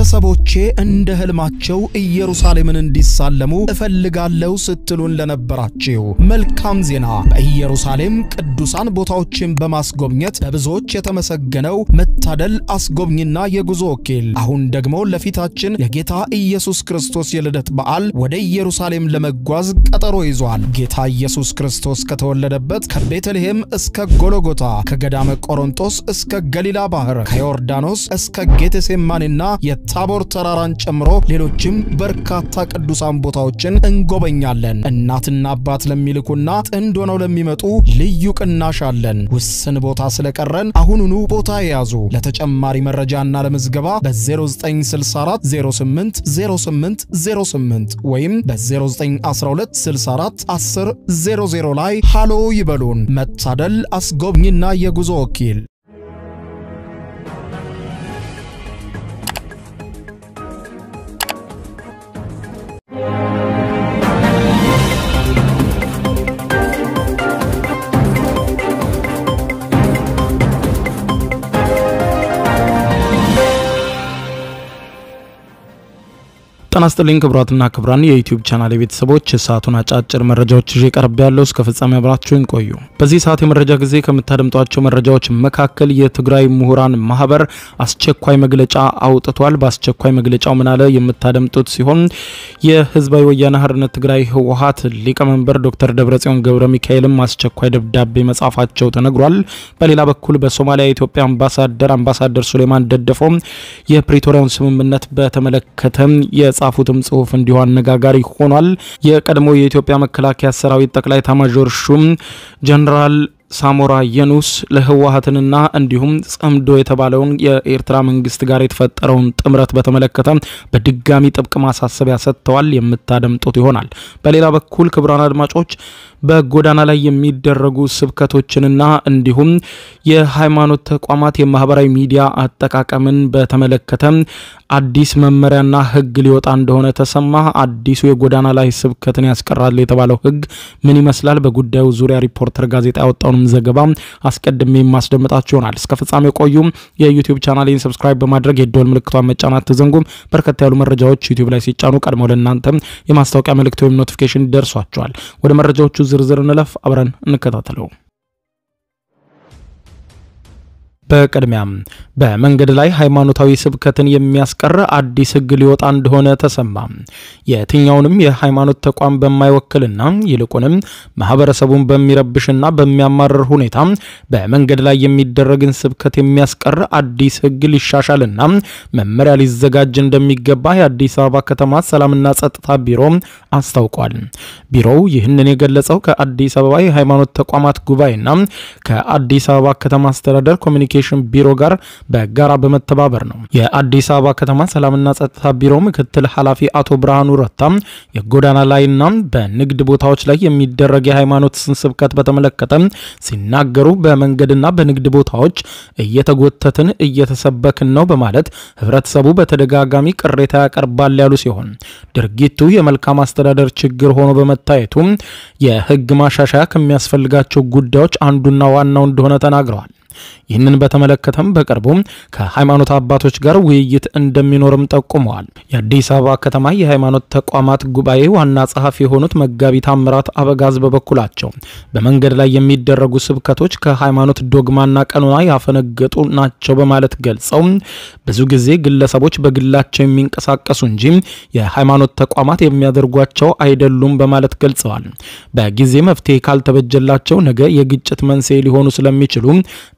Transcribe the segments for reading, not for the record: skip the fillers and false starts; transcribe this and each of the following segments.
ቤተሰቦቼ እንደ ህልማቸው ኢየሩሳሌምን እንዲሳለሙ እፈልጋለሁ ስትሉን ለነበራችሁ መልካም ዜና፣ በኢየሩሳሌም ቅዱሳን ቦታዎችን በማስጎብኘት በብዙዎች የተመሰገነው መታደል አስጎብኝና የጉዞ ወኪል አሁን ደግሞ ለፊታችን የጌታ ኢየሱስ ክርስቶስ የልደት በዓል ወደ ኢየሩሳሌም ለመጓዝ ቀጠሮ ይዟል። ጌታ ኢየሱስ ክርስቶስ ከተወለደበት ከቤተልሔም እስከ ጎሎጎታ፣ ከገዳመ ቆሮንቶስ እስከ ገሊላ ባህር፣ ከዮርዳኖስ እስከ ጌቴሴማኒና የታቦር ተራራን ጨምሮ ሌሎችም በርካታ ቅዱሳን ቦታዎችን እንጎበኛለን። እናትና አባት ለሚልኩና ጥንድ ሆነው ለሚመጡ ልዩ ቅናሽ አለን። ውስን ቦታ ስለቀረን አሁኑኑ ቦታ የያዙ። ለተጨማሪ መረጃና ለምዝገባ በ0964 08 08 08 ወይም በ0912 64 10 00 ላይ ሃሎ ይበሉን። መታደል አስጎብኝና የጉዞ ወኪል። ጤና ይስጥልኝ ክቡራትና ክቡራን የዩቲዩብ ቻናል ቤተሰቦች፣ የሰዓቱን አጫጭር መረጃዎች ይዤ ቀርቤያለሁ። እስከ ፍጻሜ አብራችሁን ቆዩ። በዚህ ሰዓት የመረጃ ጊዜ ከምታደምጧቸው መረጃዎች መካከል የትግራይ ምሁራን ማህበር አስቸኳይ መግለጫ አውጥቷል። በአስቸኳይ መግለጫው ምን አለ የምታደምጡት ሲሆን፣ የህዝባዊ ወያነ ሓርነት ትግራይ ህወሓት ሊቀመንበር ዶክተር ደብረጽዮን ገብረ ሚካኤልም አስቸኳይ ደብዳቤ መጻፋቸው ተነግሯል። በሌላ በኩል በሶማሊያ የኢትዮጵያ አምባሳደር ሱሌማን ደደፎ የፕሪቶሪያውን ስምምነት በተመለከተ የጻፉትም ጽሁፍ እንዲሁ አነጋጋሪ ሆኗል። የቀድሞ የኢትዮጵያ መከላከያ ሰራዊት ጠቅላይ ኤታማዦር ሹም ጀነራል ሳሞራ የኑስ ለህወሓትንና እንዲሁም ጽምዶ የተባለውን የኤርትራ መንግስት ጋር የተፈጠረውን ጥምረት በተመለከተ በድጋሚ ጥብቅ ማሳሰቢያ ሰጥተዋል። የምታደምጡት ይሆናል። በሌላ በኩል ክቡራን አድማጮች፣ በጎዳና ላይ የሚደረጉ ስብከቶችንና እንዲሁም የሃይማኖት ተቋማት የማህበራዊ ሚዲያ አጠቃቀምን በተመለከተ አዲስ መመሪያና ህግ ሊወጣ እንደሆነ ተሰማ። አዲሱ የጎዳና ላይ ስብከትን ያስቀራል የተባለው ህግ ምን ይመስላል? በጉዳዩ ዙሪያ ሪፖርተር ጋዜጣ ያወጣውንም ዘገባ አስቀድሜ የማስደምጣችሁ ይሆናል። እስከ ፍጻሜው ቆዩ። የዩቲዩብ ቻናሌን subscribe በማድረግ የደወል ምልክቷን መጫን አትዘንጉም። በርከት ያሉ መረጃዎች ዩቲዩብ ላይ ሲጫኑ ቀድመው ለእናንተ የማስታወቂያ መልእክት ወይም notification ደርሷቸዋል። ወደ መረጃዎቹ ዝርዝር እንለፍ፣ አብረን እንከታተለው። በቅድሚያም በመንገድ ላይ ሃይማኖታዊ ስብከትን የሚያስቀር አዲስ ህግ ሊወጣ እንደሆነ ተሰማ። የትኛውንም የሃይማኖት ተቋም በማይወክልና ይልቁንም ማህበረሰቡን በሚረብሽና በሚያማርር ሁኔታ በመንገድ ላይ የሚደረግን ስብከት የሚያስቀር አዲስ ህግ ሊሻሻልና መመሪያ ሊዘጋጅ እንደሚገባ የአዲስ አበባ ከተማ ሰላምና ጸጥታ ቢሮ አስታውቋል። ቢሮው ይህንን የገለጸው ከአዲስ አበባ የሃይማኖት ተቋማት ጉባኤና ከአዲስ አበባ ከተማ አስተዳደር ኮሚኒኬሽን ቢሮ ጋር በጋራ በመተባበር ነው። የአዲስ አበባ ከተማ ሰላምና ጸጥታ ቢሮ ምክትል ኃላፊ አቶ ብርሃኑ ረታ የጎዳና ላይና በንግድ ቦታዎች ላይ የሚደረግ የሃይማኖት ስብከት በተመለከተ ሲናገሩ፣ በመንገድና በንግድ ቦታዎች እየተጎተትን እየተሰበክን ነው በማለት ህብረተሰቡ በተደጋጋሚ ቅሬታ ያቀርባል ያሉ ሲሆን፣ ድርጊቱ የመልካም አስተዳደር ችግር ሆኖ በመታየቱ የህግ ማሻሻያ ከሚያስፈልጋቸው ጉዳዮች አንዱና ዋናው እንደሆነ ተናግረዋል። ይህንን በተመለከተም በቅርቡ ከሃይማኖት አባቶች ጋር ውይይት እንደሚኖርም ጠቁመዋል። የአዲስ አበባ ከተማ የሃይማኖት ተቋማት ጉባኤ ዋና ጸሐፊ የሆኑት መጋቢ ታምራት አበጋዝ በበኩላቸው በመንገድ ላይ የሚደረጉ ስብከቶች ከሃይማኖት ዶግማና ቀኖና ያፈነገጡ ናቸው በማለት ገልጸው፣ ብዙ ጊዜ ግለሰቦች በግላቸው የሚንቀሳቀሱ እንጂ የሃይማኖት ተቋማት የሚያደርጓቸው አይደሉም በማለት ገልጸዋል። በጊዜ መፍትሄ ካልተበጀላቸው ነገ የግጭት መንስኤ ሊሆኑ ስለሚችሉ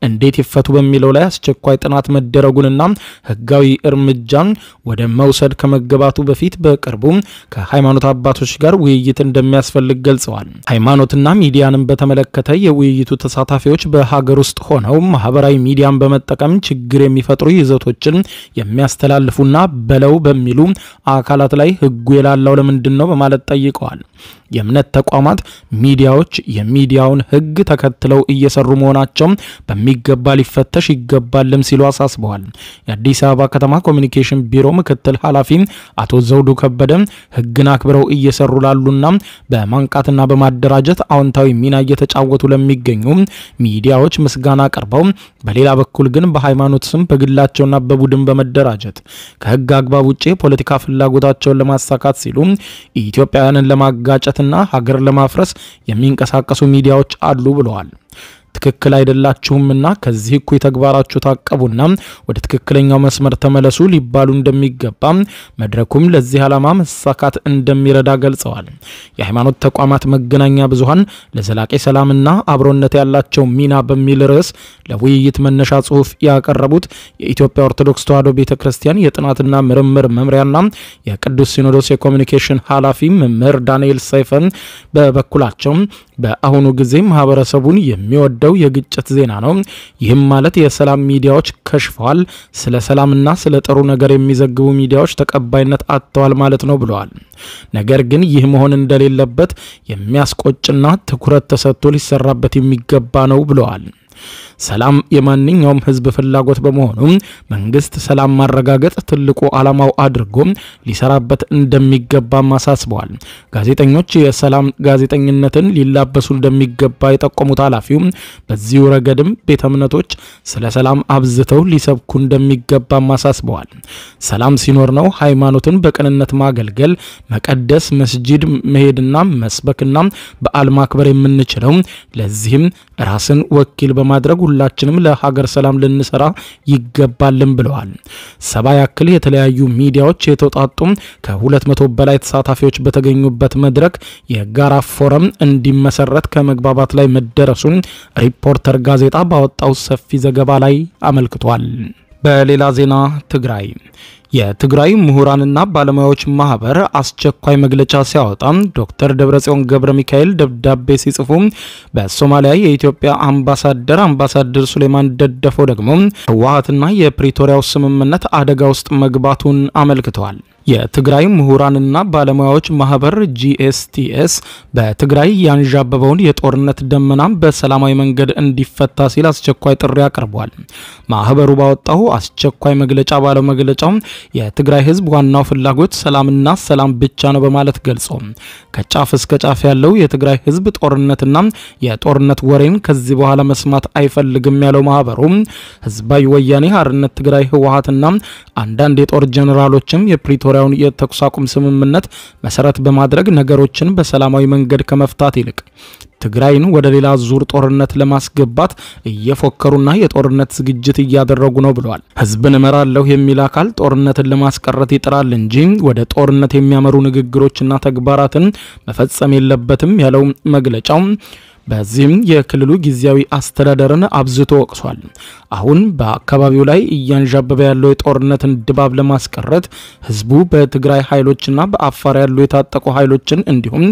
እንዴት ይፈቱ በሚለው ላይ አስቸኳይ ጥናት መደረጉንና ሕጋዊ እርምጃን ወደ መውሰድ ከመገባቱ በፊት በቅርቡ ከሃይማኖት አባቶች ጋር ውይይት እንደሚያስፈልግ ገልጸዋል። ሃይማኖትና ሚዲያንም በተመለከተ የውይይቱ ተሳታፊዎች በሀገር ውስጥ ሆነው ማህበራዊ ሚዲያን በመጠቀም ችግር የሚፈጥሩ ይዘቶችን የሚያስተላልፉና በለው በሚሉ አካላት ላይ ሕጉ የላላው ለምንድን ነው በማለት ጠይቀዋል። የእምነት ተቋማት ሚዲያዎች የሚዲያውን ሕግ ተከትለው እየሰሩ መሆናቸው በሚገባ ሊፈተሽ ይገባልም ሲሉ አሳስበዋል። የአዲስ አበባ ከተማ ኮሚኒኬሽን ቢሮ ምክትል ኃላፊ አቶ ዘውዱ ከበደ ሕግን አክብረው እየሰሩ ላሉና በማንቃትና በማደራጀት አዎንታዊ ሚና እየተጫወቱ ለሚገኙ ሚዲያዎች ምስጋና አቅርበው፣ በሌላ በኩል ግን በሃይማኖት ስም በግላቸውና በቡድን በመደራጀት ከሕግ አግባብ ውጪ የፖለቲካ ፍላጎታቸውን ለማሳካት ሲሉ ኢትዮጵያውያንን ለማጋጨትና ሀገር ለማፍረስ የሚንቀሳቀሱ ሚዲያዎች አሉ ብለዋል። ትክክል አይደላችሁምና ከዚህ እኩይ ተግባራችሁ ታቀቡና ወደ ትክክለኛው መስመር ተመለሱ ሊባሉ እንደሚገባ፣ መድረኩም ለዚህ ዓላማ መሳካት እንደሚረዳ ገልጸዋል። የሃይማኖት ተቋማት መገናኛ ብዙሃን ለዘላቂ ሰላምና አብሮነት ያላቸው ሚና በሚል ርዕስ ለውይይት መነሻ ጽሑፍ ያቀረቡት የኢትዮጵያ ኦርቶዶክስ ተዋሕዶ ቤተክርስቲያን የጥናትና ምርምር መምሪያና የቅዱስ ሲኖዶስ የኮሚኒኬሽን ኃላፊ መምህር ዳንኤል ሰይፈን በበኩላቸው በአሁኑ ጊዜ ማህበረሰቡን የሚወደው የግጭት ዜና ነው። ይህም ማለት የሰላም ሚዲያዎች ከሽፈዋል፣ ስለ ሰላምና ስለ ጥሩ ነገር የሚዘግቡ ሚዲያዎች ተቀባይነት አጥተዋል ማለት ነው ብለዋል። ነገር ግን ይህ መሆን እንደሌለበት የሚያስቆጭና ትኩረት ተሰጥቶ ሊሰራበት የሚገባ ነው ብለዋል። ሰላም የማንኛውም ሕዝብ ፍላጎት በመሆኑ መንግስት ሰላም ማረጋገጥ ትልቁ ዓላማው አድርጎ ሊሰራበት እንደሚገባም አሳስበዋል። ጋዜጠኞች የሰላም ጋዜጠኝነትን ሊላበሱ እንደሚገባ የጠቆሙት ኃላፊው በዚሁ ረገድም ቤተ እምነቶች ስለ ሰላም አብዝተው ሊሰብኩ እንደሚገባም አሳስበዋል። ሰላም ሲኖር ነው ሃይማኖትን በቅንነት ማገልገል፣ መቀደስ፣ መስጂድ መሄድና መስበክና በዓል ማክበር የምንችለው። ለዚህም ራስን ወኪል በማድረግ ሁላችንም ለሀገር ሰላም ልንሰራ ይገባልን ብለዋል። 70 ያክል የተለያዩ ሚዲያዎች የተውጣጡ ከ200 በላይ ተሳታፊዎች በተገኙበት መድረክ የጋራ ፎረም እንዲመሰረት ከመግባባት ላይ መደረሱን ሪፖርተር ጋዜጣ ባወጣው ሰፊ ዘገባ ላይ አመልክቷል። በሌላ ዜና ትግራይ የትግራይ ምሁራንና ባለሙያዎች ማህበር አስቸኳይ መግለጫ ሲያወጣ፣ ዶክተር ደብረጽዮን ገብረ ሚካኤል ደብዳቤ ሲጽፉ፣ በሶማሊያ የኢትዮጵያ አምባሳደር አምባሳደር ሱሌማን ደደፎ ደግሞ ህወሓትና የፕሪቶሪያው ስምምነት አደጋ ውስጥ መግባቱን አመልክተዋል። የትግራይ ምሁራንና ባለሙያዎች ማህበር ጂኤስቲኤስ በትግራይ ያንዣበበውን የጦርነት ደመና በሰላማዊ መንገድ እንዲፈታ ሲል አስቸኳይ ጥሪ አቅርቧል። ማህበሩ ባወጣው አስቸኳይ መግለጫ ባለው መግለጫው የትግራይ ህዝብ ዋናው ፍላጎት ሰላምና ሰላም ብቻ ነው በማለት ገልጾ፣ ከጫፍ እስከ ጫፍ ያለው የትግራይ ህዝብ ጦርነትና የጦርነት ወሬን ከዚህ በኋላ መስማት አይፈልግም ያለው ማህበሩ፣ ህዝባዊ ወያኔ ሓርነት ትግራይ ህወሓትና አንዳንድ የጦር ጀነራሎችም የፕሪቶሪያውን የተኩስ አቁም ስምምነት መሰረት በማድረግ ነገሮችን በሰላማዊ መንገድ ከመፍታት ይልቅ ትግራይን ወደ ሌላ ዙር ጦርነት ለማስገባት እየፎከሩና የጦርነት ዝግጅት እያደረጉ ነው ብለዋል። ህዝብን እመራለሁ የሚል አካል ጦርነትን ለማስቀረት ይጥራል እንጂ ወደ ጦርነት የሚያመሩ ንግግሮችና ተግባራትን መፈጸም የለበትም ያለው መግለጫው በዚህም የክልሉ ጊዜያዊ አስተዳደርን አብዝቶ ወቅሷል። አሁን በአካባቢው ላይ እያንዣበበ ያለው የጦርነትን ድባብ ለማስቀረት ህዝቡ በትግራይ ኃይሎችና በአፋር ያሉ የታጠቁ ኃይሎችን እንዲሁም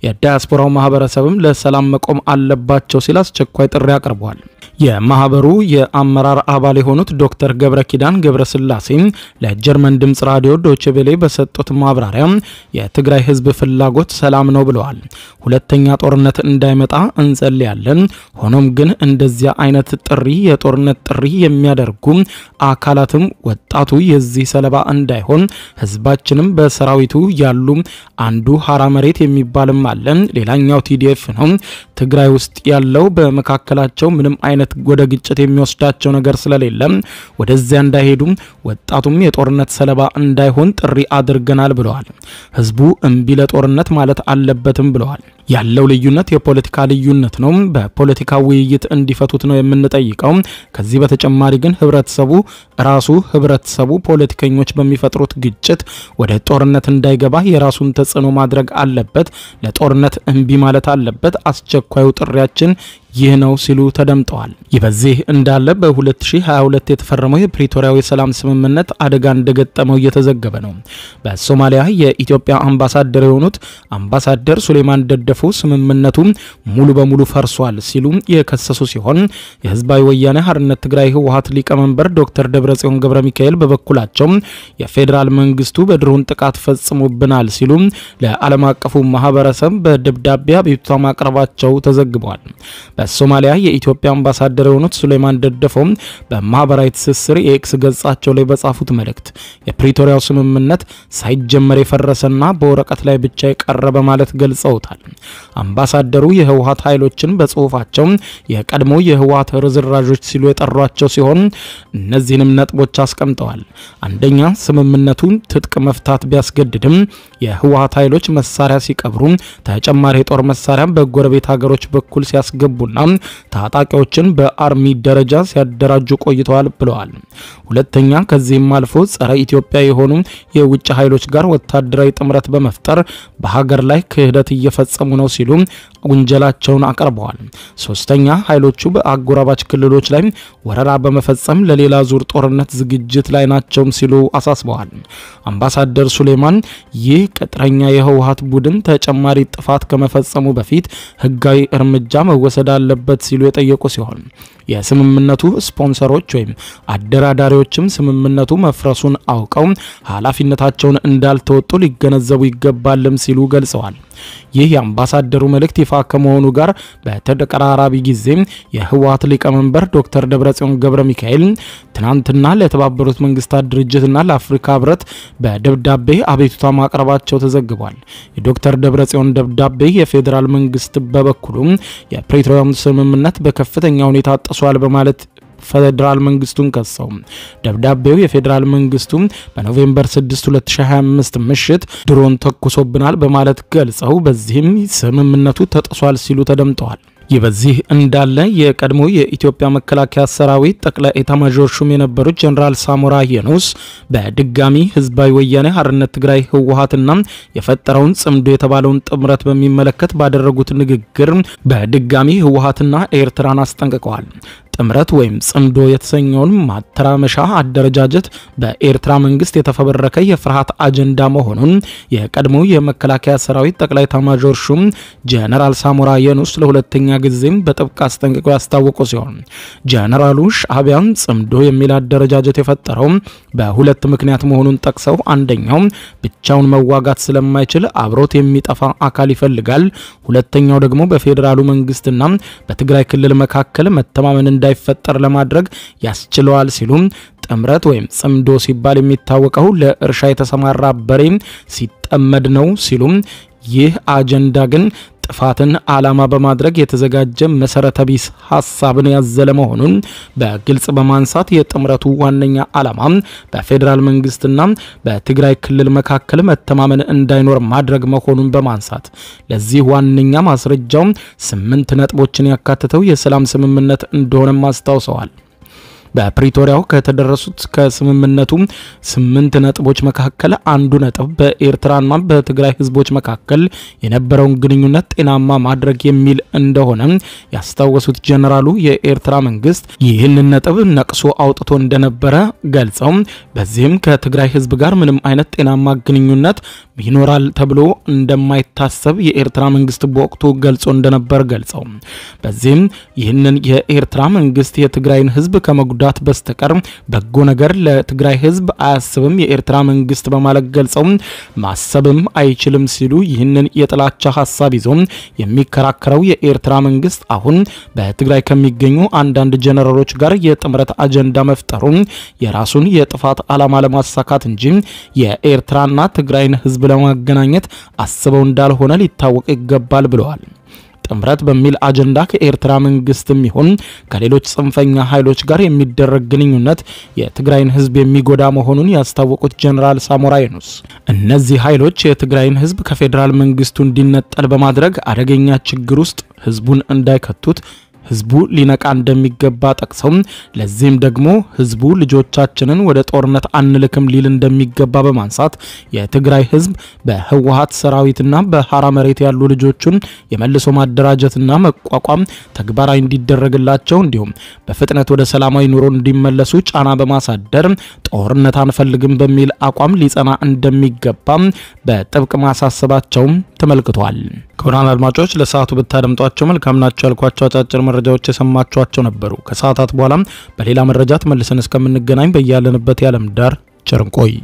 የዳያስፖራው ማህበረሰብም ለሰላም መቆም አለባቸው ሲል አስቸኳይ ጥሪ አቅርቧል። የማህበሩ የአመራር አባል የሆኑት ዶክተር ገብረ ኪዳን ገብረ ስላሴ ለጀርመን ድምጽ ራዲዮ ዶቼቬሌ በሰጡት ማብራሪያ የትግራይ ህዝብ ፍላጎት ሰላም ነው ብለዋል። ሁለተኛ ጦርነት እንዳይመጣ እንጸልያለን። ሆኖም ግን እንደዚያ አይነት ጥሪ የጦርነት ጥሪ የሚያደርጉ አካላትም ወጣቱ የዚህ ሰለባ እንዳይሆን፣ ህዝባችንም በሰራዊቱ ያሉ አንዱ ሀራ መሬት የሚባልም አለ፣ ሌላኛው ቲዲኤፍ ነው። ትግራይ ውስጥ ያለው በመካከላቸው ምንም አይነት ወደ ግጭት የሚወስዳቸው ነገር ስለሌለ ወደዚያ እንዳይሄዱ፣ ወጣቱም የጦርነት ሰለባ እንዳይሆን ጥሪ አድርገናል ብለዋል። ህዝቡ እምቢ ለጦርነት ማለት አለበትም ብለዋል። ያለው ልዩነት የፖለቲካ ልዩነት ነው። በፖለቲካ ውይይት እንዲፈቱት ነው የምንጠይቀው። ከዚህ በተጨማሪ ግን ህብረተሰቡ ራሱ ህብረተሰቡ ፖለቲከኞች በሚፈጥሩት ግጭት ወደ ጦርነት እንዳይገባ የራሱን ተጽዕኖ ማድረግ አለበት። ለጦርነት እምቢ ማለት አለበት። አስቸኳዩ ጥሪያችን ይህ ነው ሲሉ ተደምጠዋል። ይህ በዚህ እንዳለ በ2022 የተፈረመው የፕሪቶሪያው የሰላም ስምምነት አደጋ እንደገጠመው እየተዘገበ ነው። በሶማሊያ የኢትዮጵያ አምባሳደር የሆኑት አምባሳደር ሱሌማን ደደፎ ስምምነቱ ሙሉ በሙሉ ፈርሷል ሲሉ የከሰሱ ሲሆን፣ የህዝባዊ ወያኔ ሓርነት ትግራይ ህወሓት ሊቀመንበር ዶክተር ደብረጽዮን ገብረ ሚካኤል በበኩላቸው የፌዴራል መንግስቱ በድሮን ጥቃት ፈጽሞብናል ሲሉ ለዓለም አቀፉ ማህበረሰብ በደብዳቤ አቤቱታ ማቅረባቸው ተዘግቧል። በሶማሊያ የኢትዮጵያ አምባሳደር የሆኑት ሱሌማን ደደፎ በማህበራዊ ትስስር የኤክስ ገጻቸው ላይ በጻፉት መልእክት የፕሪቶሪያው ስምምነት ሳይጀመር የፈረሰና በወረቀት ላይ ብቻ የቀረ በማለት ገልጸውታል። አምባሳደሩ የህወሓት ኃይሎችን በጽሁፋቸው የቀድሞ የህወሓት ርዝራዦች ሲሉ የጠሯቸው ሲሆን እነዚህንም ነጥቦች አስቀምጠዋል። አንደኛ፣ ስምምነቱ ትጥቅ መፍታት ቢያስገድድም የህወሓት ኃይሎች መሳሪያ ሲቀብሩ፣ ተጨማሪ የጦር መሳሪያ በጎረቤት ሀገሮች በኩል ሲያስገቡና ታጣቂዎችን በአርሚ ደረጃ ሲያደራጁ ቆይተዋል ብለዋል። ሁለተኛ፣ ከዚህም አልፎ ጸረ ኢትዮጵያ የሆኑ የውጭ ኃይሎች ጋር ወታደራዊ ጥምረት በመፍጠር በሀገር ላይ ክህደት እየፈጸሙ ነው ሲሉ ውንጀላቸውን አቅርበዋል። ሶስተኛ፣ ኃይሎቹ በአጎራባች ክልሎች ላይ ወረራ በመፈጸም ለሌላ ዙር ጦርነት ዝግጅት ላይ ናቸውም ሲሉ አሳስበዋል። አምባሳደር ሱሌማን ይህ ቅጥረኛ የህወሓት ቡድን ተጨማሪ ጥፋት ከመፈጸሙ በፊት ህጋዊ እርምጃ መወሰድ አለበት ሲሉ የጠየቁ ሲሆን፣ የስምምነቱ ስፖንሰሮች ወይም አደራዳሪዎችም ስምምነቱ መፍረሱን አውቀው ኃላፊነታቸውን እንዳልተወጡ ሊገነዘቡ ይገባልም ሲሉ ገልጸዋል። ይህ የአምባሳደሩ መልእክት ይፋ ከመሆኑ ጋር በተቀራራቢ ጊዜ የህወሓት ሊቀመንበር ዶክተር ደብረጽዮን ገብረ ሚካኤል ትናንትና ለተባበሩት መንግስታት ድርጅትና ለአፍሪካ ህብረት በደብዳቤ አቤቱታ ማቅረባቸው ተዘግቧል። የዶክተር ደብረጽዮን ደብዳቤ የፌዴራል መንግስት በበኩሉ የፕሪቶሪያውን ስምምነት በከፍተኛ ሁኔታ ጥሷል በማለት ፌዴራል መንግስቱን ከሰው፣ ደብዳቤው የፌዴራል መንግስቱ በኖቬምበር 6 2025 ምሽት ድሮን ተኩሶብናል በማለት ገልጸው በዚህም ስምምነቱ ተጥሷል ሲሉ ተደምጠዋል። ይህ በዚህ እንዳለ የቀድሞ የኢትዮጵያ መከላከያ ሰራዊት ጠቅላይ ኤታማዦር ሹም የነበሩት ጀነራል ሳሞራ የኑስ በድጋሚ ህዝባዊ ወያኔ ሓርነት ትግራይ ህወሓትና የፈጠረውን ጽምዶ የተባለውን ጥምረት በሚመለከት ባደረጉት ንግግር በድጋሚ ህወሓትና ኤርትራን አስጠንቅቀዋል። ጥምረት ወይም ጽምዶ የተሰኘውን ማተራመሻ አደረጃጀት በኤርትራ መንግስት የተፈበረከ የፍርሃት አጀንዳ መሆኑን የቀድሞው የመከላከያ ሰራዊት ጠቅላይ ኤታማዦር ሹም ጀነራል ሳሞራ የኑስ ለሁለተኛ ጊዜም በጥብቅ አስጠንቅቀው ያስታወቁ ሲሆን፣ ጀነራሉ ሻዕቢያን ጽምዶ የሚል አደረጃጀት የፈጠረው በሁለት ምክንያት መሆኑን ጠቅሰው፣ አንደኛው ብቻውን መዋጋት ስለማይችል አብሮት የሚጠፋ አካል ይፈልጋል፣ ሁለተኛው ደግሞ በፌዴራሉ መንግስትና በትግራይ ክልል መካከል መተማመን እንዳይፈጠር ለማድረግ ያስችለዋል ሲሉ፣ ጥምረት ወይም ጽምዶ ሲባል የሚታወቀው ለእርሻ የተሰማራ በሬ ሲጠመድ ነው ሲሉ፣ ይህ አጀንዳ ግን ጥፋትን ዓላማ በማድረግ የተዘጋጀ መሰረተ ቢስ ሀሳብን ያዘለ መሆኑን በግልጽ በማንሳት የጥምረቱ ዋነኛ ዓላማ በፌዴራል መንግስትና በትግራይ ክልል መካከል መተማመን እንዳይኖር ማድረግ መሆኑን በማንሳት ለዚህ ዋነኛ ማስረጃው 8 ነጥቦችን ያካተተው የሰላም ስምምነት እንደሆነም አስታውሰዋል። በፕሪቶሪያው ከተደረሱት ከስምምነቱ 8 ነጥቦች መካከል አንዱ ነጥብ በኤርትራና በትግራይ ህዝቦች መካከል የነበረውን ግንኙነት ጤናማ ማድረግ የሚል እንደሆነ ያስታወሱት ጀነራሉ የኤርትራ መንግስት ይህንን ነጥብ ነቅሶ አውጥቶ እንደነበረ ገልጸው፣ በዚህም ከትግራይ ህዝብ ጋር ምንም አይነት ጤናማ ግንኙነት ይኖራል ተብሎ እንደማይታሰብ የኤርትራ መንግስት በወቅቱ ገልጾ እንደነበር ገልጸው፣ በዚህም ይህንን የኤርትራ መንግስት የትግራይን ህዝብ ከመጉዳት በስተቀር በጎ ነገር ለትግራይ ህዝብ አያስብም የኤርትራ መንግስት በማለት ገልጸው፣ ማሰብም አይችልም ሲሉ ይህንን የጥላቻ ሀሳብ ይዞ የሚከራከረው የኤርትራ መንግስት አሁን በትግራይ ከሚገኙ አንዳንድ ጀነራሎች ጋር የጥምረት አጀንዳ መፍጠሩ የራሱን የጥፋት ዓላማ ለማሳካት እንጂ የኤርትራና ትግራይን ህዝብ ለማገናኘት አስበው እንዳልሆነ ሊታወቅ ይገባል ብለዋል። ጥምረት በሚል አጀንዳ ከኤርትራ መንግስትም ይሁን ከሌሎች ጽንፈኛ ኃይሎች ጋር የሚደረግ ግንኙነት የትግራይን ህዝብ የሚጎዳ መሆኑን ያስታወቁት ጀነራል ሳሞራ የኑስ እነዚህ ኃይሎች የትግራይን ህዝብ ከፌዴራል መንግስቱ እንዲነጠል በማድረግ አደገኛ ችግር ውስጥ ህዝቡን እንዳይከቱት ህዝቡ ሊነቃ እንደሚገባ ጠቅሰው ለዚህም ደግሞ ህዝቡ ልጆቻችንን ወደ ጦርነት አንልክም ሊል እንደሚገባ በማንሳት የትግራይ ህዝብ በህወሓት ሰራዊትና በሐራ መሬት ያሉ ልጆቹን የመልሶ ማደራጀትና መቋቋም ተግባራዊ እንዲደረግላቸው እንዲሁም በፍጥነት ወደ ሰላማዊ ኑሮ እንዲመለሱ ጫና በማሳደር ጦርነት አንፈልግም በሚል አቋም ሊጸና እንደሚገባ በጥብቅ ማሳሰባቸው ተመልክቷል። ክቡራን አድማጮች ለሰዓቱ ብታደምጧቸው መልካም ናቸው ያልኳቸው አጫጭር መረጃዎች የሰማችኋቸው ነበሩ። ከሰዓታት በኋላ በሌላ መረጃ ተመልሰን እስከምንገናኝ በያለንበት የዓለም ዳር ቸር እንቆይ።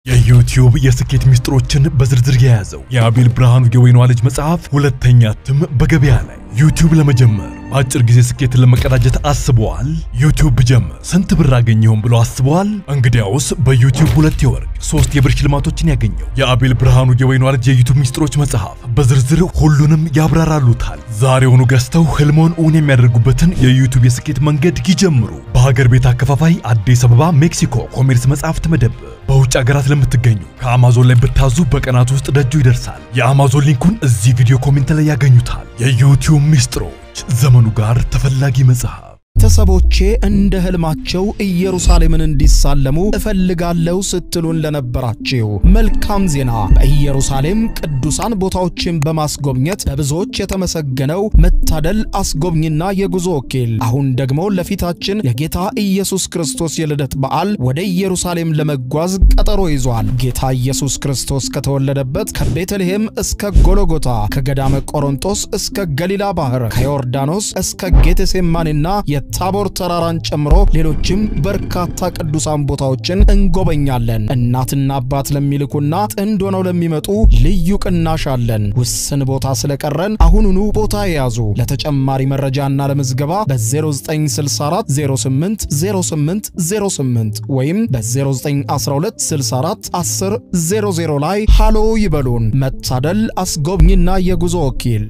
የዩቲዩብ የስኬት ሚስጥሮችን በዝርዝር የያዘው የአቤል ብርሃኑ የወይኗ ልጅ መጽሐፍ ሁለተኛ እትም በገበያ ላይ። ዩቲዩብ ለመጀመር በአጭር ጊዜ ስኬትን ለመቀዳጀት አስበዋል? ዩቲዩብ ብጀምር ስንት ብር አገኘሁም ብሎ አስበዋል? እንግዲያውስ በዩቲዩብ 2 የወርቅ 3 የብር ሽልማቶችን ያገኘው የአቤል ብርሃኑ የወይኗ ልጅ የዩቲዩብ ሚስጥሮች መጽሐፍ በዝርዝር ሁሉንም ያብራራሉታል። ዛሬውኑ ገዝተው ህልሞን እውን የሚያደርጉበትን የዩቲዩብ የስኬት መንገድ ይጀምሩ። በሀገር ቤት አከፋፋይ አዲስ አበባ ሜክሲኮ ኮሜርስ መጽሐፍት መደብር። በውጭ ሀገራት ለምትገኙ ከአማዞን ላይ ብታዙ በቀናት ውስጥ ደጁ ይደርሳል። የአማዞን link ኡን እዚህ ቪዲዮ comment ላይ ያገኙታል። የዩቲዩብ ሚስጥሮች ዘመኑ ጋር ተፈላጊ መጽሐፍ። ቤተሰቦቼ እንደ ህልማቸው ኢየሩሳሌምን እንዲሳለሙ እፈልጋለሁ ስትሉን ለነበራችሁ መልካም ዜና በኢየሩሳሌም ቅዱሳን ቦታዎችን በማስጎብኘት በብዙዎች የተመሰገነው መታደል አስጎብኝና የጉዞ ወኪል አሁን ደግሞ ለፊታችን የጌታ ኢየሱስ ክርስቶስ የልደት በዓል ወደ ኢየሩሳሌም ለመጓዝ ቀጠሮ ይዟል። ጌታ ኢየሱስ ክርስቶስ ከተወለደበት ከቤተልሔም እስከ ጎልጎታ፣ ከገዳመ ቆሮንቶስ እስከ ገሊላ ባህር፣ ከዮርዳኖስ እስከ ጌቴሴማኒና የታቦር ተራራን ጨምሮ ሌሎችም በርካታ ቅዱሳን ቦታዎችን እንጎበኛለን። እናትና አባት ለሚልኩና ጥንድ ሆነው ለሚመጡ ልዩ ቅናሽ አለን። ውስን ቦታ ስለቀረን አሁኑኑ ቦታ ያዙ። ለተጨማሪ መረጃና ለምዝገባ በ0964 08 08 08 ወይም በ0912 64 10 00 ላይ ሃሎ ይበሉን። መታደል አስጎብኝና የጉዞ ወኪል።